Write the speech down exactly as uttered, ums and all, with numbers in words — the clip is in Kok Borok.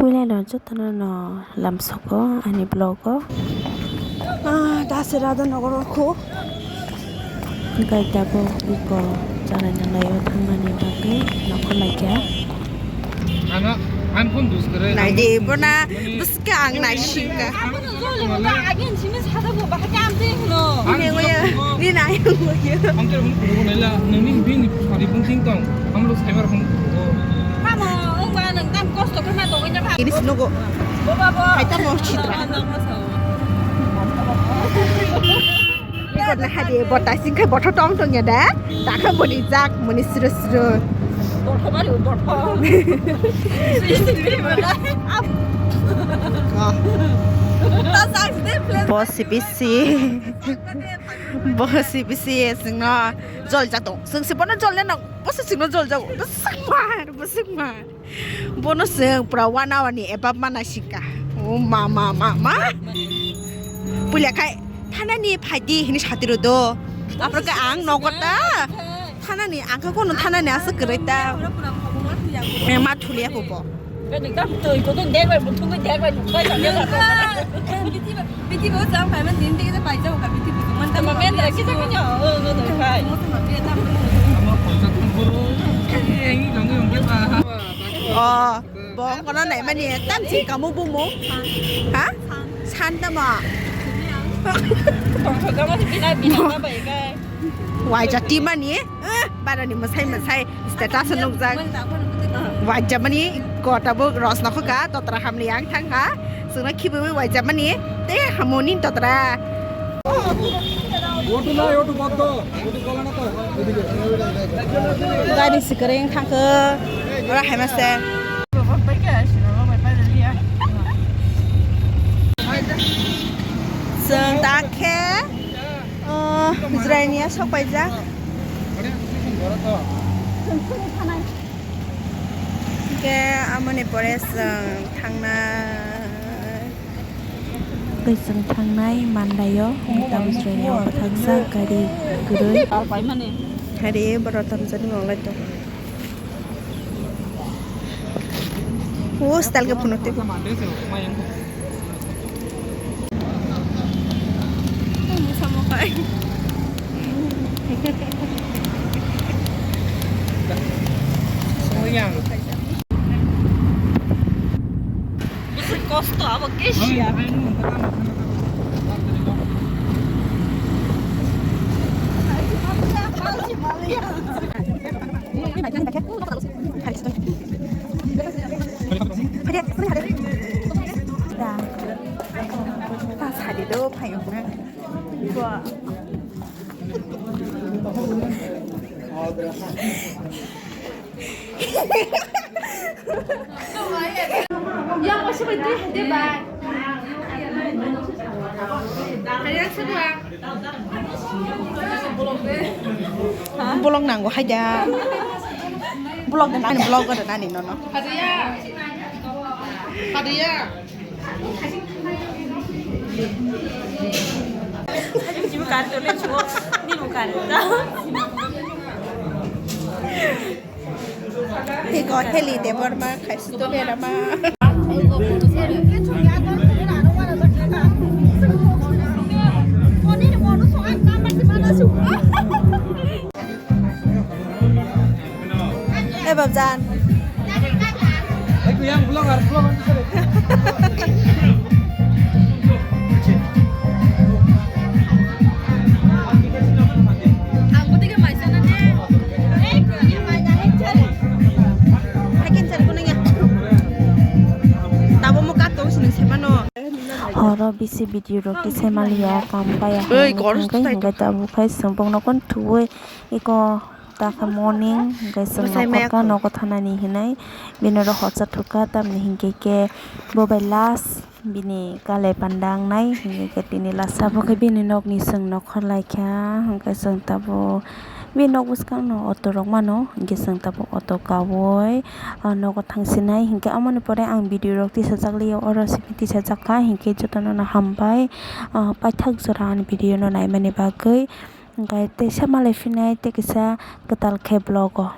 Puila no jotono no lamsogo ani vlog o. Ah, da se Radha Nagar o kho. Hwnkhe tabuk iko chalaina laio thangmani bagwi nokho laikha. Ano, ang phone dus kare. Naidi, bona bwskang ang naisingkha. Ang phone dus kare. Agin sini sada bo bahai am ding no. Ang ni nai ang. Ang ter hun kulo naila, nini bini sari pun ting tong. Ang lo saibar hun kulo. Mamo, ong ba nang tam kosto khe ma tong nya ba. Ini sinogo. Bo ba bo. Hai tamo chitra. Ikot na hadi bo taising khai botho tong tong ya da. Dakha boni jak moni sro sro. Botho bari botho. Sui sui bari bari. Bo C B C. Bo C B C singno jol jak tong. Sing si bono jol le no. Bo se singno jol jak. Bo sing ma, bo sing ma. Bono chwng pura one hour ni above ma naisingkha. O ma, ma, ma, ma. Puila khai thanani phaidi hini satiro do. Aphuru khe ang nogo ta. Thanani ang khe kono thanani aswk kwrwi ta. Eh, ma thulia bo bo. Oh. Bo kono naimani tam si kamu bumo. Ha? San tamo. Waija timani. Eh, barani mwsai mwsai status o nukjak. Waijamani kota bo rosna khoka totra hamli ang thangkha. Sungna khibiwi waijamani te hamoni totra. Gari sikwrwng thangkha. Ora haima se. Chwng ta khe, o, Jwraini aswk paijak. Hwnkhe amoni pore chwng thangnai. Tei chwng thangnai mandaio, tabuk chwng o bwthakjak gari kwrwi. Hari borok tamjani manglai tongo. O style khe phunuk twi. Bwswk kosto abo khe siya. Bolong nango haida. Bolong de nani, bolong de nani nono. Iko Heli Debbarma khai suto berama. Eh, Babjan. Horo bisi video rok tisai maliya, kam paya. Oi, hwnwi kor thangwi stai hwnkhe tabuk khai chwng bokno kon thuwi iko takha morning hwnkhe chwng nokhorkha, nogo thanani hinwi bini oro hotsa thukha, tamni hinkhe khe bo bai last bini kalai panda wngnai hinkhe khe tini last. Abo khe bini nokni chwng nokhor laikha, hwnkhe chwng tabuk bini nok bwskangno auto rok mano, hinkhe chwng tabuk auto kawi. Ah, nogo thangsinai hinkhe, amoni pore ang video rok tisajak liya, oro simi tisajak kha, hinkhe jotono no hambai. Ah, paithak jora ani video no naimani bagwi, hinkhe teisa malai phinai tei kisa kwtal khe vlog o.